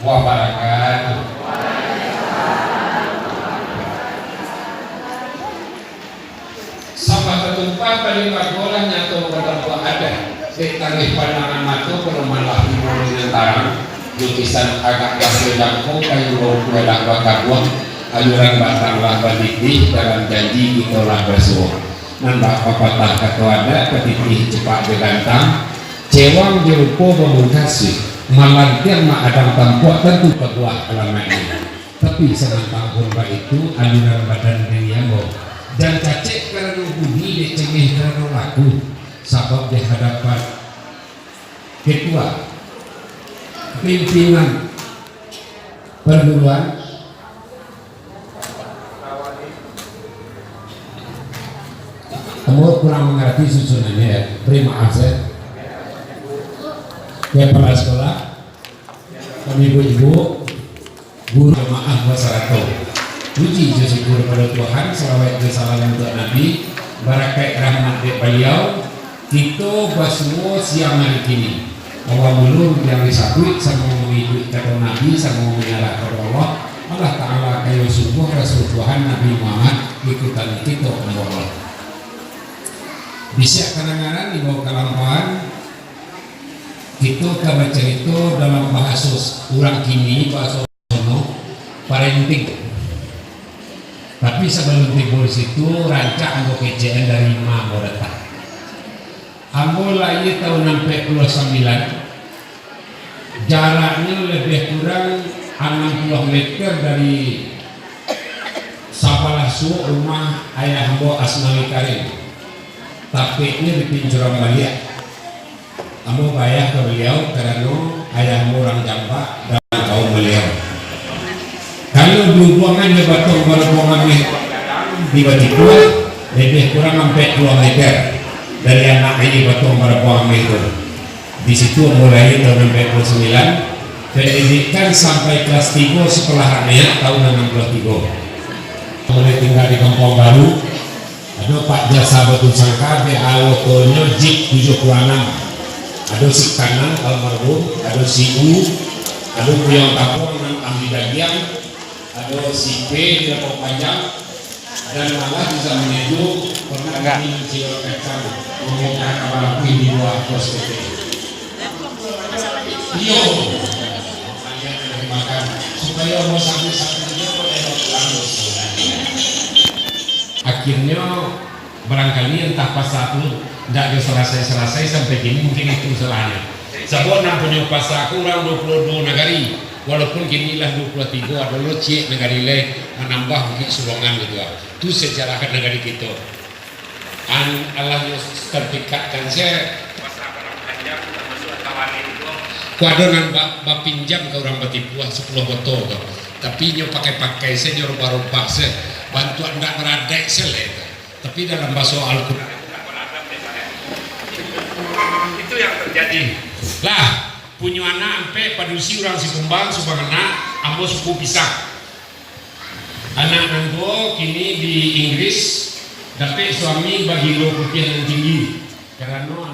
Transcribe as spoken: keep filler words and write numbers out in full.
Wabarakatuh. Sambah tatumpah baliak bagolah nyato batampuak adat. Dek tangih pandangan mato, pado malah tibo dengan tarang, lukisan agak basio jangko, kayu bambu adat bakabuang, aluran batang lah badidih, dalam janji kito lah basuo. Nan bak papatah kato adat, patitih cepak jo gantang, cewang jo rupo bamungkasuik, malantiang mak adang tampuak, tantu paguah alamaiknyo. Tapi samantang pun baitu, aluran badan diri ambo jan cacek karano budi, dek cengeh karano laku, sabab di hadapan ketua pimpinan perguruan, ambo kurang mangarati susunannyo, ya. Bari maaf, ya. Kepala sekolah, kami ibu-ibu, guru, jamaah basarato. Puji jo syukur pado Tuhan, salawat jo salam untuak Nabi, barakaik rahmat dek Baliau, kito basuo siang ari kini. Awak mulu nan disabuik, samo mangiduik kato Nabi, samo mangarah pado Allah, Allah Ta'ala kayo sungguah Rasul Tuhan Nabi Muhammad, ikutan kito ambo Allah. Bisiak kadangaran, imbau kalampauan, kito ka bacarito dalam bahaso urang kini, bahaso sono, parenting. Tapi sabalun tibo di situ, rancak ambo kecekan dari ma ambo datang. Ambo lahia tahun ampek puluah sambilan, jaraknyo labiah kurang anam puluah meter dari sabalah suok rumah ayah ambo Asnawi Karim, tapeknyo di pincuran baliak. Ambo bayah ka baliau karano ayah ambo urang Jambak dan kaum baliau. Kalau diubuangan jo batuang barabuang ameh di Batikuah, labiah kurang ampek puluah meter dari anak ini batuang barabuang ameh tu. Di situ ambo lahia tahun ampek puluah sambilan, pendidikan sampai kelas tigo sekolah rakyat tahun anam puluah tigo. Mulai tingga di Kampuang Baru, ado Pak Jasa Batu Sangka, B A otonyo Jeep tujuah puluah anam. Ado si Kanang almarhum, ado si U, ado Buyang Tapuang nan ahli dagiang, ado si P di Lapau Panjang, dan malah di zaman itu pernah kami mencilok kacang, membongkar abah di luar pos P T. Iyo. Kalian dari makan, supayo mau sambil-sambil dia boleh pulang. Akhirnyo, barangkali antah pasa tu ndak ado salasai-salasai sampai kini, mungkin itu salahnyo. Sabab nan punyo pasa ko urang duo puluah duo nagari, walaupun kini lah duo puluah tigo, ado lo ciek nagari lai manambah Bukik Surongan gitu ah. Tu sejarah nagari kito. An, alah nyo terpikatkan se. Ko ado nan ba-, bapinjam ka urang Batipuah sapuluah botol tu. Tapi nyo pakai-pakai se, nyo robah-robah se. Bantuak ndak baradaik se lai tu. Tapi dalam baso Al-Quran itu ndak baradaik se. Itu yang terjadi. Lah, punyo anak ampek padusi urang Sikumbang, subanganak, ambo suku Pisang. Anak nan tuo kini di Inggris, dapek suami bagilo putiah nan tinggi. Karano